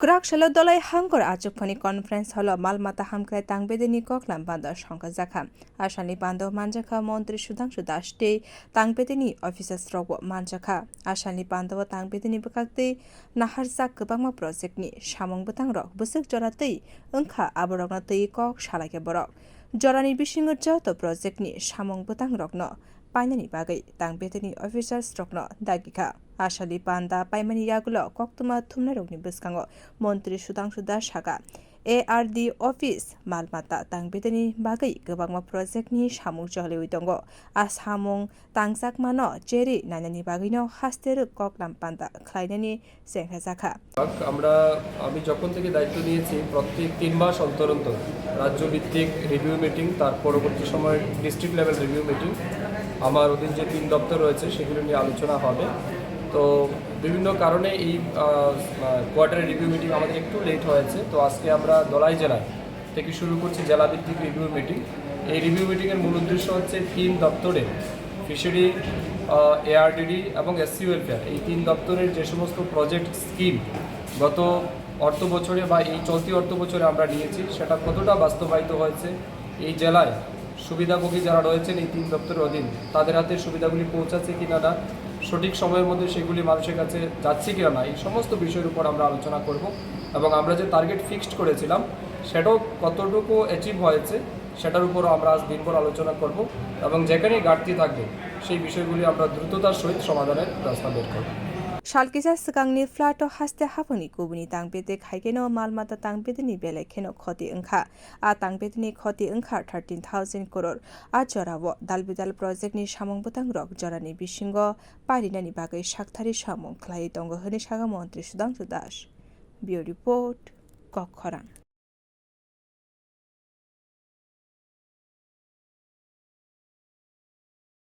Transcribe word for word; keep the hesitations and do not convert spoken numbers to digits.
Kwrak salo Dolai Hangkor achukphani conference hall o mal mata hamkrai tangbedeni koklam banda songkha jakha. Asalni banda manjakha Montri Sudhangshu Das tei tangbedeni officers rokbo manjakha. Asalni banda o tangbedeni bwkhaktwi naharjak kwbangma project ni samung bwtang rok bwswk jora twi wngkha, aborokno twi kok salaikha borok. Jorani bisingo joto project ni samung bwtang rokno painani bagwi tangbedeni officers rokno dagikha. Asali banda paimani yagulo koktwma thumnairokni bwskango Montri Sudhangshu Das sakha, A R D office mal mata tangbedeni bagwi kwbangma project ni samung choliwi tongo. A samung tangjakmano cherwi nainani bagwino haste rwk koklam panda khlainani chengkha jakha. আমরা, আমি যখন থেকে দায়িত্ব নিয়েছি, প্রত্যেক তিন মাস অন্তর অন্তর রাজ্যভিত্তিক রিভিউ মিটিং, তার পরবর্তী সময় ডিস্ট্রিক্ট লেভেল রিভিউ মিটিং, আমার অধীন যে তিন দপ্তর রয়েছে সেগুলো নিয়ে আলোচনা হবে। তো বিভিন্ন কারণে এই, আহ, আহ, কোয়ার্টারলি রিভিউ মিটিং আমাদের একটু লেট হয়েছে। তো আজকে আমরা দলাই জেলায় থেকে শুরু করছি জেলাভিত্তিক রিভিউ মিটিং। এই রিভিউ মিটিংয়ের মূল উদ্দেশ্য হচ্ছে তিন দপ্তরে, ফিশারি, এআরডিডি এবং এসসি ওয়েলফেয়ার, এই তিন দপ্তরের যে সমস্ত প্রজেক্ট স্কিম গত অর্থ বছরে বা এই চলতি অর্থ বছরে আমরা নিয়েছি, সেটা কতটা বাস্তবায়িত হয়েছে, এই জেলায় সুবিধাভোগী যারা রয়েছেন এই তিন দপ্তরের অধীন, তাদের হাতে সুবিধাগুলি পৌঁছাচ্ছে কিনা না, সঠিক সময়ের মধ্যে সেগুলি মানুষের কাছে যাচ্ছে কিনা না, এই সমস্ত বিষয়ের উপর আমরা আলোচনা করব। এবং আমরা যে টার্গেট ফিক্সড করেছিলাম, সেটাও কতটুকু অ্যাচিভ হয়েছে, সেটার উপরও আমরা আজ দিনভর আলোচনা করব। এবং যেখানেই ঘাটতি থাকবে, সেই বিষয়গুলি আমরা দ্রুততার সহিত সমাধানের ব্যবস্থা বের করব। Sal kisa swkangni flat o haste haphangni kubuni tangbedek hai kheno mal mata tangbedeni belai kheno khoti wngkha. A tangbedeni khoti wngkha thirteen thousand crore. A jorao dalbidal project ni samung bwtang rok jorani bisingo parinani bagwi sakthari samung khlaiwi tongo hwnwi sakha Montri Sudhangshu Das. Bureau Report, Kokkhorang.